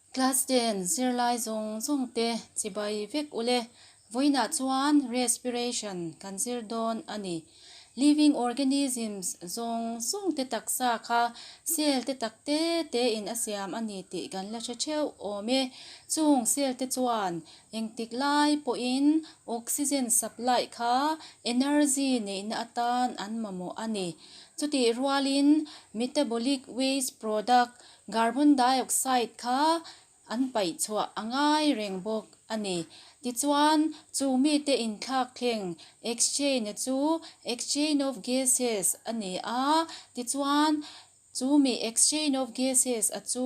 Class ten zirlai zawng zawng te chibai vek ule. Vawiinah chuan respiration kan zir dawn a ni. Living organisms zawng zawng te taksa kha cell te tak te te in a siam a ni tih kan la hre theuh awm e. Chung cell te chuan engtik lai pawhin oxygen supply kha energy neihna atan an mamawh a ni. Chutih rualin metabolic waste product Carbon dioxide kha an paih chhuah a ngai reng bawk a ni. Tichuan, chu mite inthlak thleng exchange chu exchange of gases a ni a, tichuan chu mi exchange of gases a chu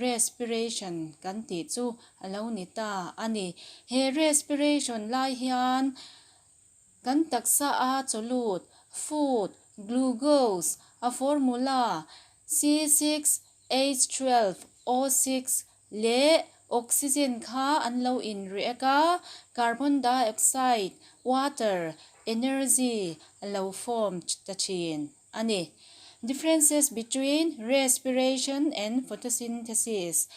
respiration kan tih chu a lo ni ta a ni. He respiration lai hian kan taksa a chawlut, food, glucose, a formula C6H12O6 leh oxygen kha an lo in react a, carbon dioxide, water, energy a lo form ta thin a ni. Differences between respiration and photosynthesis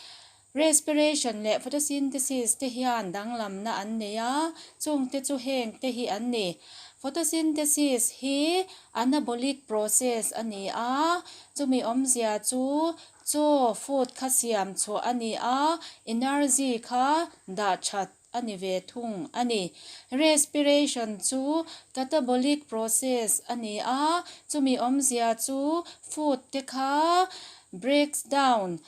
Respiration leh photosynthesis te hian danglamna an nei a, chungte chu heng te hi an ni. Photosynthesis hi anabolic process a ni a, chumi awmzia chu chaw, food, kha siam chhuah a ni a, energy kha dah that a ni ve thung a ni. Respiration chu catabolic process a ni a, chumi awmzia chu food te kha breaks down,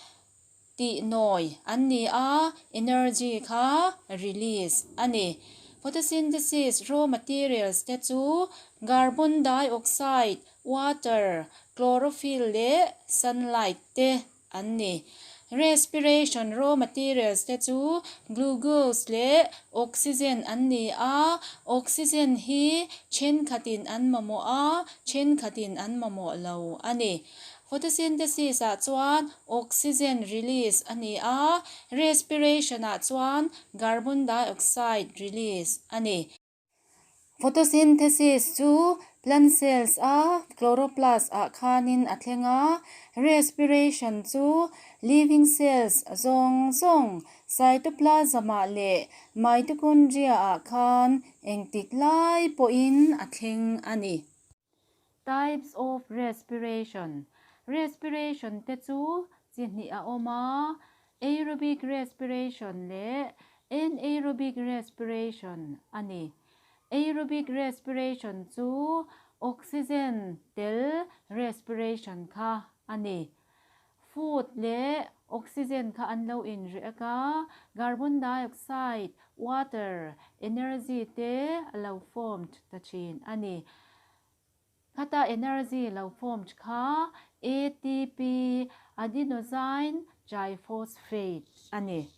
Tih nawi an ni a, energy kha release a ni. Photosynthesis raw materials te chu carbon dioxide, water, chlorophyll leh sunlight te an ni. Respiration raw materials te chu glucose leh oxygen an ni a, oxygen hi thenkhatin an mamawh a, thenkhatin an mamawh lo a ni. Photosynthesis ah chuan oxygen release a ni a, respiration ah chuan carbon dioxide release a ni. Photosynthesis chu plant cells a chloroplast ah khanin a thleng a, respiration chu living cells zawng zawng cytoplasm ah leh mitochondria ah khan engtik lai pawhin a thleng a ni. Types of respiration Respiration te chu chi hnih a awm a, aerobic respiration leh anaerobic respiration a ni. Aerobic respiration chu oxygen tel respiration kha a ni. Food leh oxygen kha an lo inriak a, carbon dioxide, water, energy te a lo formed ta thin a ni. Khata energy lo formed kha ATP, adenosine triphosphate, a ni.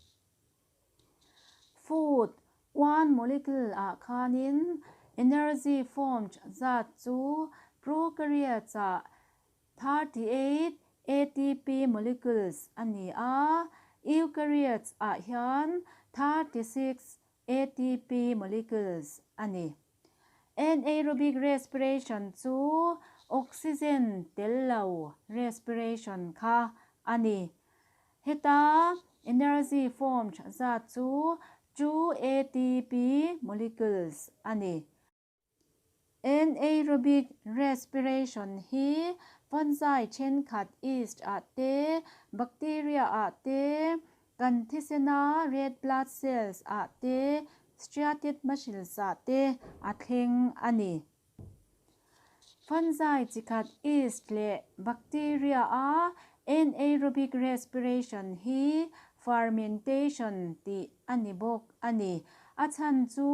Food, one molecule ah khanin energy formed zat chu prokaryotes ah 38 ATP molecules a ni a, eukaryotes ah hian 36 ATP molecules a ni. Anaerobic respiration chu oxygen tel lo respiration kha a ni. Heta energy formed zat chu 2 ATP molecules a ni. Anaerobic respiration hi fungi thenkhat yeast ah te, bacteria ah te, kan thisena red blood cells ah te, striated muscles ah te a thleng a ni. Fungi chikhat yeast leh bacteria a anaerobic respiration hi fermentation tih a ni bawk a ni. A chhan chu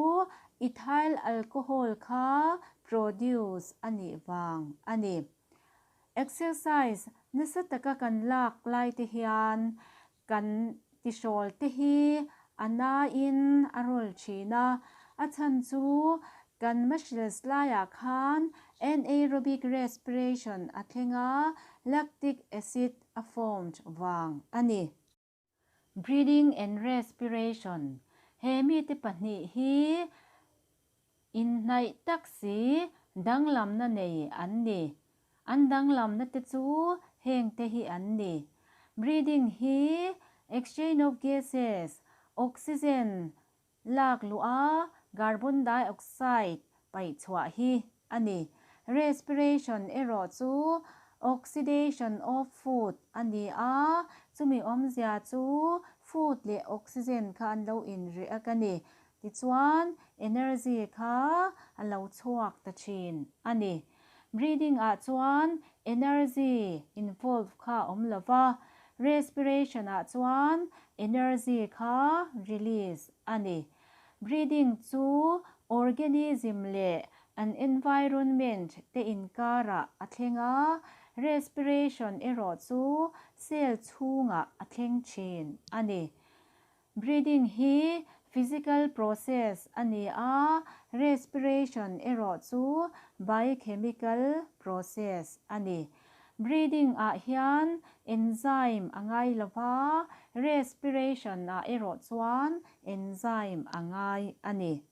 ethyl alcohol kha produce a nih vang a ni. Exercise nasa taka kan lak lai te hian kan tihrawl te hi a nain a rawl thin a, a chhan chu kan muscles laiah khan anaerobic respiration a thleng a, lactic acid a formed vang a ni. Breathing and respiration, He mite pahnih hi inhnaih tak si danglamna nei an ni. An danglamna te chu hengte hi an ni. Breathing hi Exchange of gases, oxygen lak luh a carbon dioxide paih chhuah hi a ni. Respiration erawh chu oxidation of food a ni a, chumi awmzia chu food leh oxygen kha an lo in react a ni. Tichuan energy kha a lo chhuak ta thin a ni. Breathing ah chuan energy involve kha a awm lo va, respiration ah chuan energy kha release a ni. Breathing chu organism leh an environment te inkarah a thleng a, respiration erawh chu cell chhungah a thleng thin a ni. Breathing hi physical process a ni a, respiration erawh chu biochemical process a ni. Breathing ah hian enzyme a ngai lo va, respiration ah erawh chuan enzyme a ngai a ni.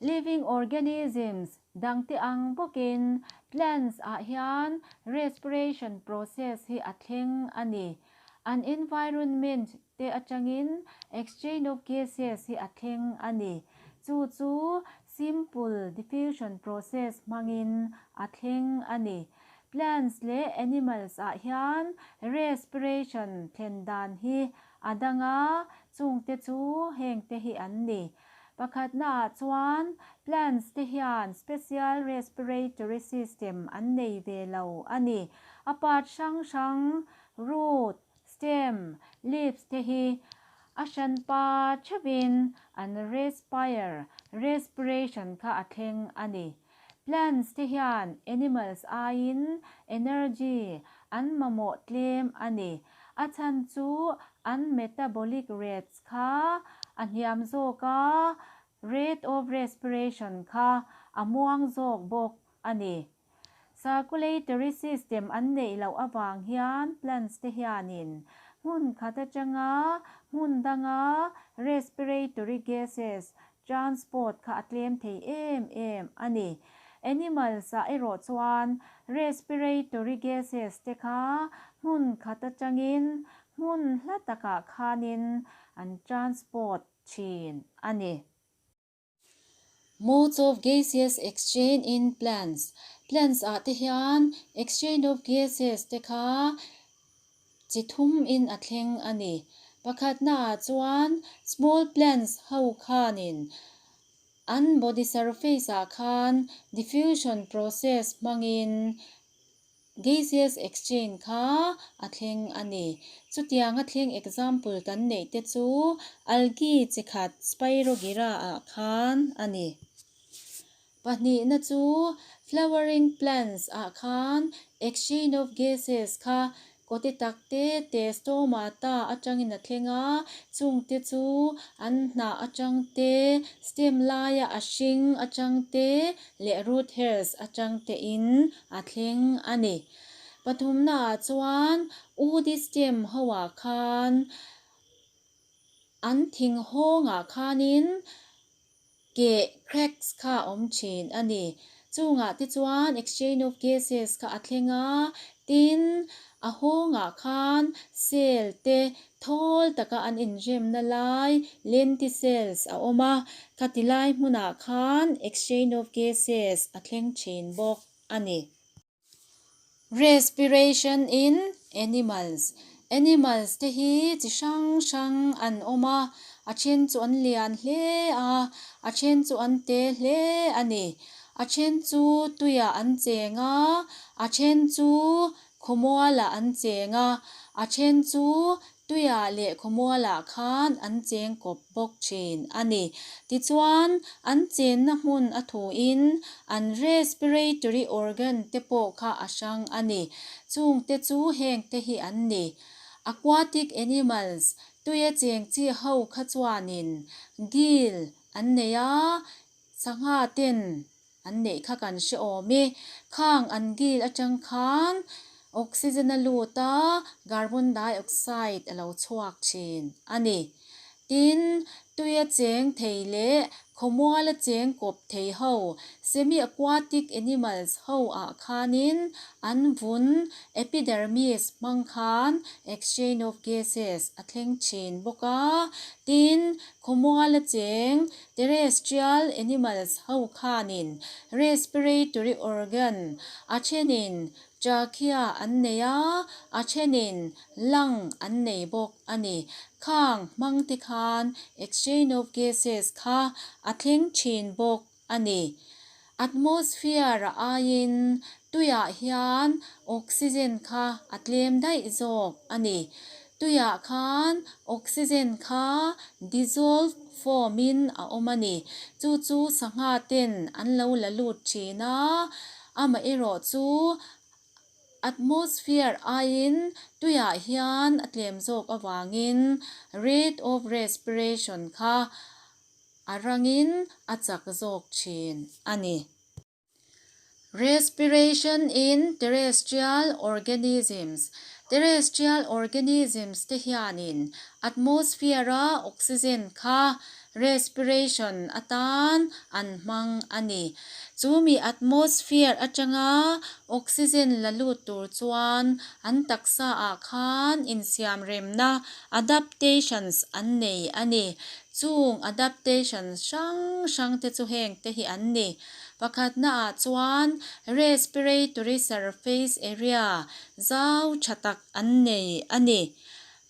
Living organisms dangte ang bawkin plants ah hian respiration process hi a thleng a ni. An environment te atangin exchange of gases hi a thleng a ni. Chu chu simple diffusion process hmangin a thleng a ni. Plants leh animals ah hian respiration thlen dan hi a dang a, chungte chu hengte hi an ni. Pakhatnaah chuan plants te hian special respiratory system an nei ve lo a ni. A part hrang hrang, root, stem, leaves te hi a hranpa theuhin an respire, respiration kha a thleng a ni. Plants te hian animals aiin energy an mamawh tlem a ni. A chhan chu an metabolic rates kha a hniam zawk a, rate of respiration kha a muang zawk bawk a ni. Circulatory system an neih loh avang hian plants te hianin hmun khat atanga hmun danga respiratory gases transport kha a tlem thei em em a ni. Animals ah erawh chuan respiratory gases te kha hmun khat atangin hmun hla takah khanin an transport thin a ni. Modes of gaseous exchange in plants Plants ah te hian exchange of gases te kha chi thum in a thleng a ni. Pakhatna ah chuan small plants ho khanin an body surface ah khan diffusion process hmangin gaseous exchange kha a thleng a ni. Chutiang a thleng example kan neih te chu algae chi khat Spirogyra ah khan a ni. Pahnihna chu flowering plants ah khan exchange of gases kha kawti tak te te stomata atangin a thleng a, chung te chu an hnah atang te, stem laia a hring atang te leh root hairs atang te in a thleng a ni. Pathumna ah chuan woody stem ho ah khan an thing hawng ah khanin Keh, cracks, kha a awm thin a ni. Chungah te chuan exchange of gases kha a thleng a, tin, a hawngah khan cell te thawl taka an inremna lai lenticels a awm a, khati lai hmunah khan exchange of gases a thleng thin bawk a ni. Respiration in animals Animals te hi chi hrang hrang an awm a, a then chu an lian hle a, a then chu an te hle a ni. A then chu tuiah an cheng a, a then chu khawmualah an cheng a, a then chu Tuiah leh khawmualah khan an cheng kawp bawk thin a ni. Tichuan, an chenna hmun a thuin an respiratory organ te pawh kha a hrang a ni. Chungte chu hengte hi an ni. Aquatic animals, tuia cheng chi ho kha chuanin gill an nei a, sangha ten An neih kha kan hre awm e. Khang an gill atang khan oxygen a lut a, carbon dioxide a lo chhuak thin a ni. Tin, Tuia cheng thei leh khawmuala cheng kawp thei ho, semi-aquatic animals, ho ah khanin an vun, epidermis, hmang khan exchange of gases a thleng thin bawk a. Tin, khawmuala cheng, terrestrial animals, ho khanin respiratory organ a thenin Trachea an nei a, a thenin lung an nei bawk a ni. Khang hmang te khan exchange of gases kha a thleng thin bawk a ni. Atmosphere-a aiin tuiah hian oxygen kha a tlem daih zawk a ni. Tuiah khan oxygen kha dissolved form-in a awm a ni. Chu chu sangha ten an lo la lut thin a. Amaherawh chu atmosphere aiin tuiah hian a tlem zawk avangin rate of respiration kha a rangin a chak zawk thin a ni. Respiration in terrestrial organisms Terrestrial organisms te hianin atmosphere-a oxygen kha Respiration atan an hmang a ni. Chu mi atmosphere atanga oxygen la lut tur chuan an taksa ah khan insiamremna, adaptations, an nei a ni. Chung adaptations hrang hrang te chu heng te hi an ni. Pakhatna ah chuan respiratory surface area zau tha tak an nei a ni.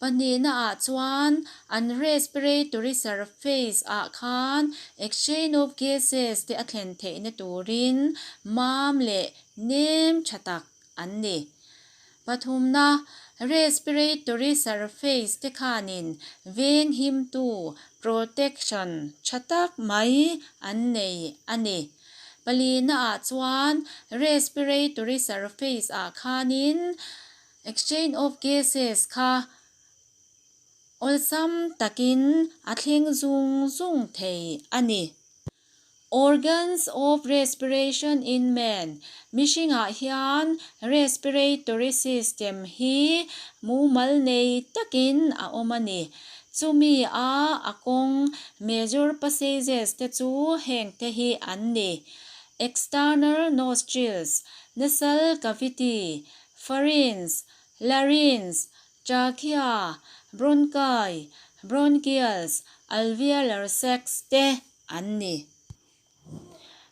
Pahnihna ah chuan an respiratory surface ah khan exchange of gases te a thlen theihna turin mam leh nem tha tak an ni. Pathumna, respiratory surface te khanin veng himtu, protection, tha tak mai an nei a ni. Palina ah chuan respiratory surface ah khanin Exchange of gases kha awlsam takin a thleng zung zung thei a ni. Organs of respiration in man, Mihringah hian respiratory system hi mumal nei takin a awm a ni. Chumi a a kawng major passages te chu heng te hi an ni, External nostrils, nasal cavity, Pharynx, larynx, trachea, bronchi, bronchioles, alveolar sacs te an ni.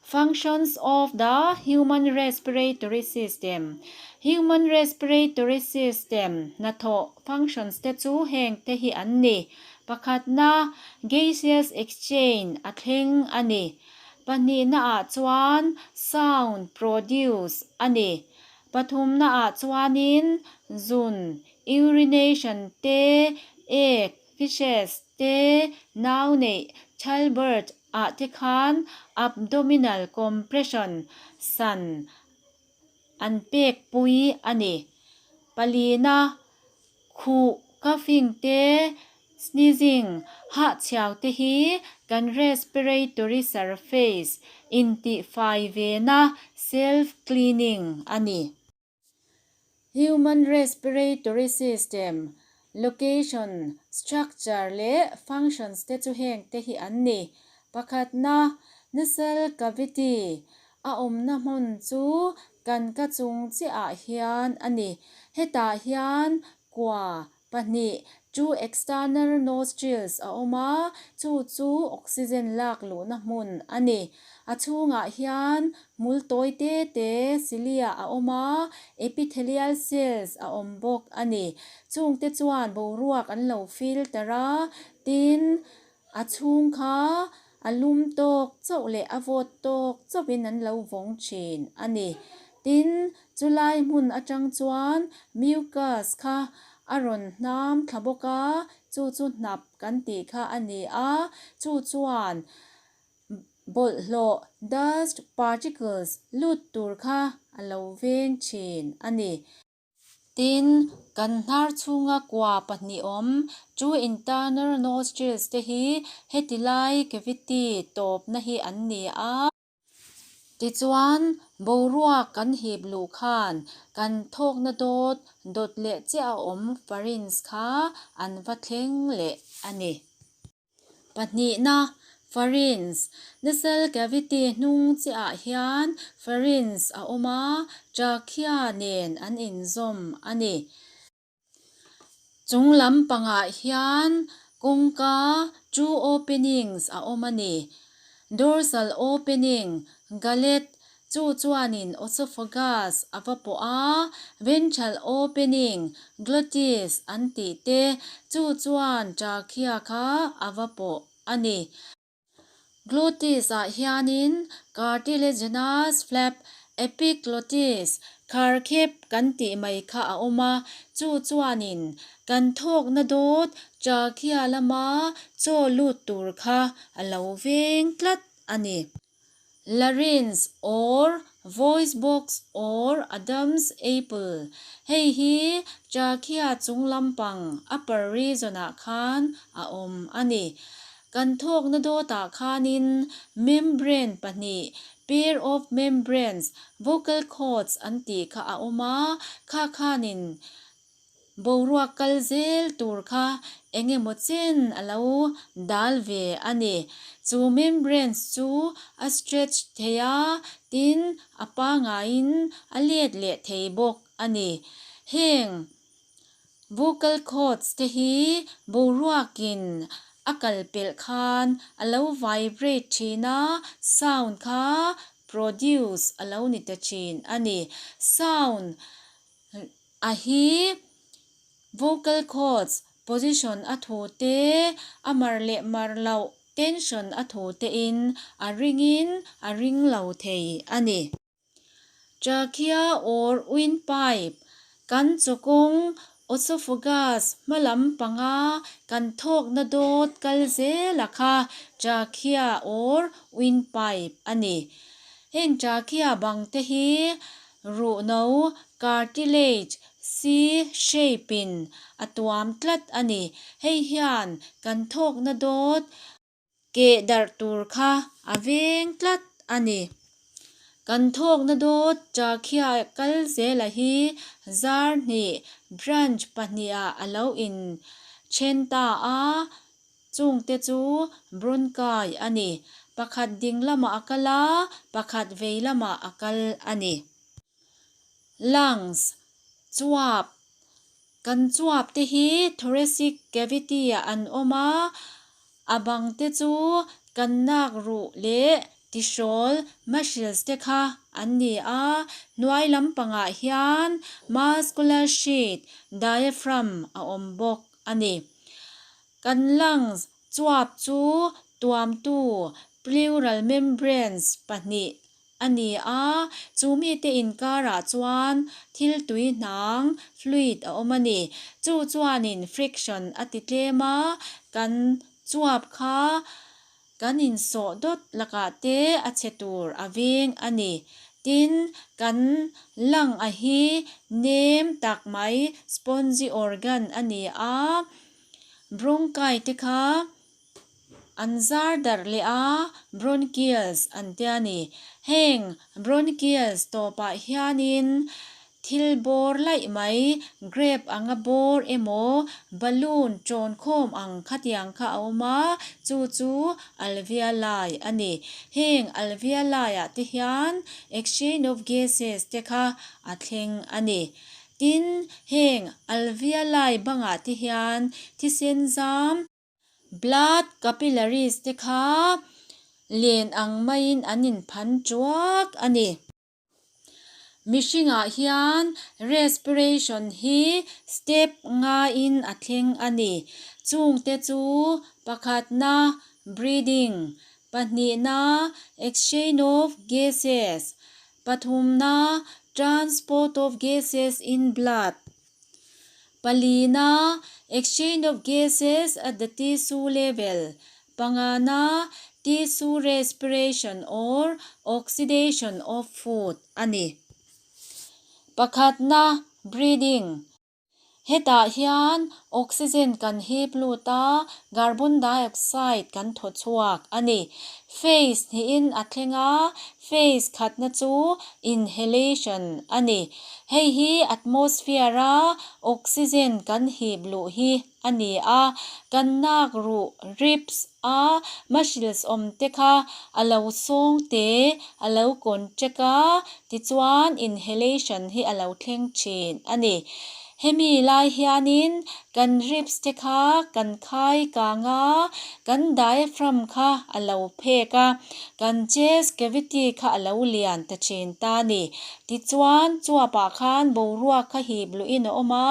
Functions of the human respiratory system Human respiratory system hnathawh functions te chu heng te hi an ni. Pakhatna, gaseous exchange a thleng a ni. Pahnihna ah chuan sound produce a ni. Pathumna ah chuanin zun, urination, te, ek, feces, te, nau neih, childbirth, ah te khan abdominal compression, san, an pek pui a ni. Palina, Khuh, coughing te, sneezing, hahchhiau te hi kan respiratory surface intihfai vena self cleaning a ni. Human respiratory system, location, structure leh functions te chu heng te hi an ni. Pakhatna, nasal cavity, A awmna hmun chu kan ka chung chiahah hian a ni. Hetah hian kua pahnih, two external nostrils, a awm a, chu chu oxygen lak luhna hmun a ni. A chhungah hian hmul tawi te te, cilia, a awm a, epithelial cells a awm bawk a ni. Chungte chuan boruak an lo filter a, tin, A chhung kha a lum tawk chauh leh a vawt tawk chauhin an lo vawng thin a ni. Tin, chulai hmun atang chuan mucus kha a rawn hnam thla bawk a, chu chu hnap kan tih kha a ni a, chu chuan bawlhhlawh, dust particles, lut tur kha a lo veng thin a ni. Tin, kan hnar chhunga kua pahnih awm, two internal nostrils te hi heti lai cavity tawpna hi an ni a. Tichuan, boruak kan hip luh khan kan thawkna dawt dawt leh chiah a awm pharynx kha an va thleng leh a ni. Pahnihna, Pharynx, Nasal cavity hnung chiahah hian pharynx a awm a, trachea nen an inzawm a ni. Chung lampangah hian kawngka, two openings, a awm a ni. Dorsal opening, gullet, chu chuanin oesophagus a va pawh a, ventral opening, glottis an tih te, chu chuan trachea kha a va pawh a ni. Glottis ah hianin cartilaginous flap, epiglottis, kharkhep kan tih mai kha a awm a, chu chuanin kan thawkna dawt trachea lama chaw lut tur kha a lo veng tlat a ni. Larynx or voice box or Adam's apple, hei hi trachea chung lampang upper region ah khan a awm a ni. Kan thawkna dawtah khanin membrane pahnih, pair of membranes, vocal cords an tih kha a awm a, kha khanin Boruak kal zel tur kha eng emaw chen a lo dal ve a ni. Chu membranes chu a stretch thei a, tin a pangaiin a let leh thei bawk a ni. Heng vocal cords te hi boruakin a kal pelh khan a lo vibrate thin a, sound kha produce a lo ni ta thin a ni. Sound A hi vocal cords position a thu te, a mar leh mar loh tension a thu te in a ring in a ring lo thei a ni. Trachea or windpipe, kan chawkawng oesophagus hma lam panga kan thawkna dawt kal zel a kha trachea or windpipe a ni. Heng trachea bang te hi Ruhno, cartilage, C shape in a tuam tlat a ni. Hei hian kan thawkna dawt keh darh tur kha a veng tlat a ni. Kan thawkna dawt trachea kal zela hi zar hnih, branch, pahniha a lo in then ta a, Chungte chu bronchi a ni. Pakhat ding lamah a kal a, pakhat vei lamah a kal a ni. Lungs, chuap, Kan chuap te hi thoracic cavity ah an awm a, a bang te chu kan nak ruh leh tihrawl, muscles, te kha an ni a, hnuai lampangah hian muscular sheet, diaphragm, a awm bawk a ni. Kan lungs chuap chu tuamtu pleural membranes pahnih a ni a, chu mite inkarah chuan thil tui hnang, fluid, a awm a ni. Chu chuanin friction a ti tlem a, kan chuap kha kan insawh dawt lakah te a chhe tur a veng a ni. Tin, kan lung a hi nem tak mai, spongy organ, a ni a, bronchi te kha an zar darh leh a, bronchioles an tia a ni. Heng bronchioles tawpah hianin Thil bawr laih mai, grape anga bawr emaw balloon ṭawn khawm ang khatiang kha a awm a, chu chu alveoli a ni. Heng alveoli ah te hian exchange of gases te kha a thleng a ni. Tin, heng alveoli bangah te hian thisen zam, Blood capillaries te kha len ang maiin an inphan ṭuak a ni. Mihringah hian respiration hi step ngaiin a thleng a ni. Chungte chu pakhatna breathing, pahnihna exchange of gases, pathumna transport of gases in blood, palina exchange of gases at the tissue level, Pangana, tissue respiration or oxidation of food a ni. Pakhatna, breathing. Hetah hian oxygen kan hip lut a, carbon dioxide kan thaw chhuak a ni. Phase hnihin a thleng a, phase khatna chu inhalation a ni. Hei hi atmosphere-a oxygen kan hip luh hi a ni a, kan nak ruh, ribs, a muscles awm te kha a lo sawng te, a lo contract a, tichuan inhalation hi a lo thleng thin a ni. Hemi lai hianin kan ribs te kha kan khai kang a, kan diaphragm kha a lo phek a, kan chest cavity kha a lo lian ta thin ta a ni. Tichuan chuapah khan boruak kha hip luhin a awm a,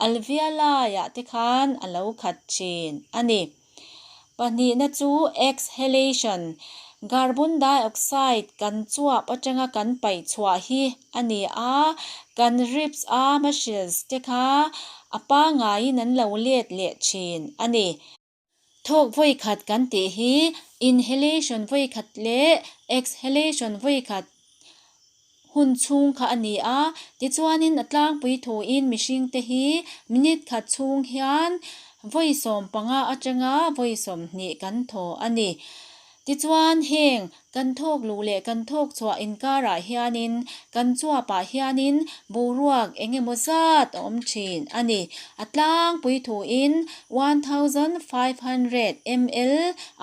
alveoli ah te khan a lo khat thin a ni. Pahnihna chu exhalation, carbon dioxide kan chuap atanga kan paih chhuah hi a ni a, kan ribs a muscles te kha a pangaiin an lo let leh thin a ni. Thawk vawikhat kan tih hi inhalation vawikhat leh exhalation vawikhat hun chhung kha a ni a, tichuanin a tlangpui thuin mihringte hi minute khat chhung hian vawi 15 atanga vawi 20 kan thaw a ni. Tichuan heng kan thawk luh leh kan thawk chhuah inkarah hianin kan chuapah hianin boruak eng emaw zat a awm thin a ni. A tlangpui thuin 1500 ml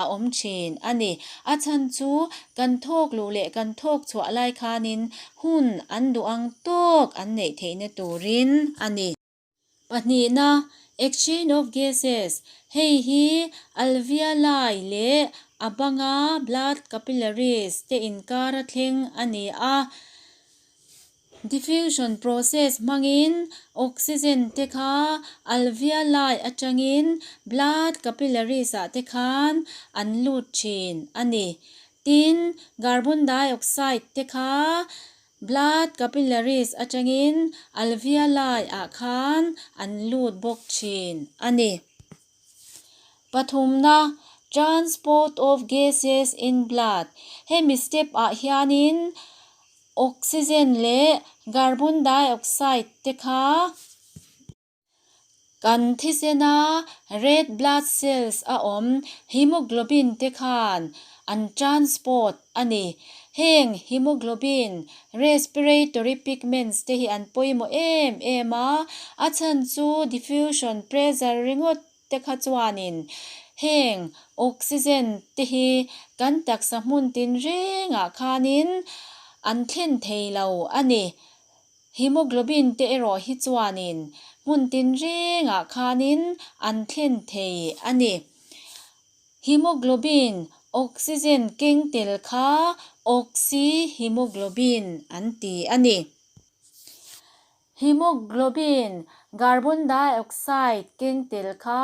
a awm thin a ni. A chhan chu Kan thawk luh leh kan thawk chhuah lai khanin hun an duh ang tawk an neih theihna turin a ni. Pahnihna, exchange of gases, hei hi alveoli leh a banga blood capillaries te inkara thleng a ni a. Diffusion process hmangin oxygen te kha alveoli atangin blood capillaries ah te khan an lut thin a ni. Tin, carbon dioxide te kha blood capillaries atangin alveoli ah khan an lut bawk thin a ni. Pathumna, transport of gases in blood, hemi step ah hianin Oxygen leh carbon dioxide te kha kan thisena red blood cells a awm hemoglobin te khan an transport a ni. Heng hemoglobin, respiratory pigments te hi an pawimawh em em a, a chhan chu diffusion pressure ringawt te kha chuanin heng oxygen te hi kan taksa hmun tinrengah khanin an thlen thei lo a ni. Hemoglobin te erawh hi chuanin hmun tinrengah khanin an thlen thei a ni. Hemoglobin oxygen keng tel kha oxyhemoglobin an ti a ni. Hemoglobin, carbon dioxide keng tel kha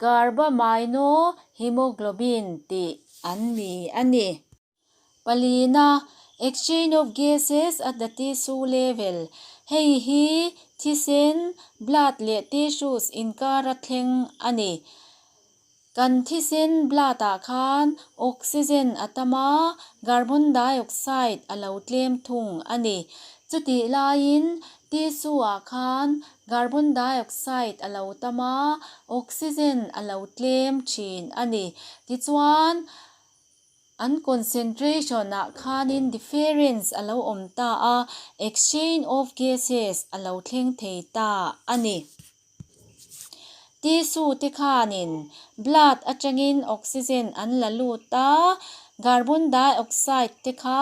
carbaminohemoglobin tih an ni a ni. Palina, exchange of gases at the tissue level, hei hi thisen, blood leh tissues inkara thleng a ni. Kan thisen, blood, ah khan oxygen a tam a, carbon dioxide a lo tlem thung a ni. Chutih laiin tissue ah khan carbon dioxide a lo tam a, oxygen a lo tlem thin a ni. Tichuan, an concentration ah khanin difference a lo awm ta a, exchange of gases a lo thleng thei ta a ni. Tissue te khanin blood atangin oxygen an la lut a, carbon dioxide te kha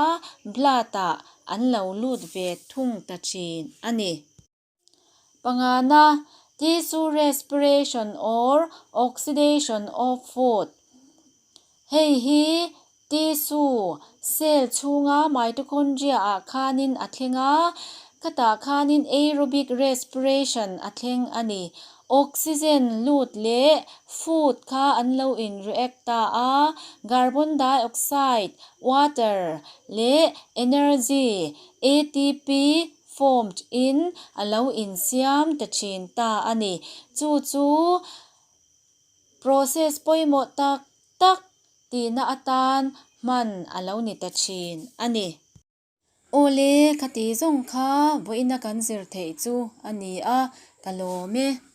blood ah an lo lut ve thung ta thin a ni. Pangana, tissue respiration or oxidation of food, Hei hi tissue, cell, chhunga mitochondria ah khanin a thleng a, khatah khanin aerobic respiration a thleng a ni. Oxygen lut leh food kha an lo in react ta a, carbon dioxide, water leh energy, ATP, formed in a lo insiam ta thin ta a ni. Chu chu Process pawimawh tak tak tihna atan hman a lo ni ta thin a ni. Awle, khati zawng kha vawiina kan zir theih chu a ni a. Ka lawm e.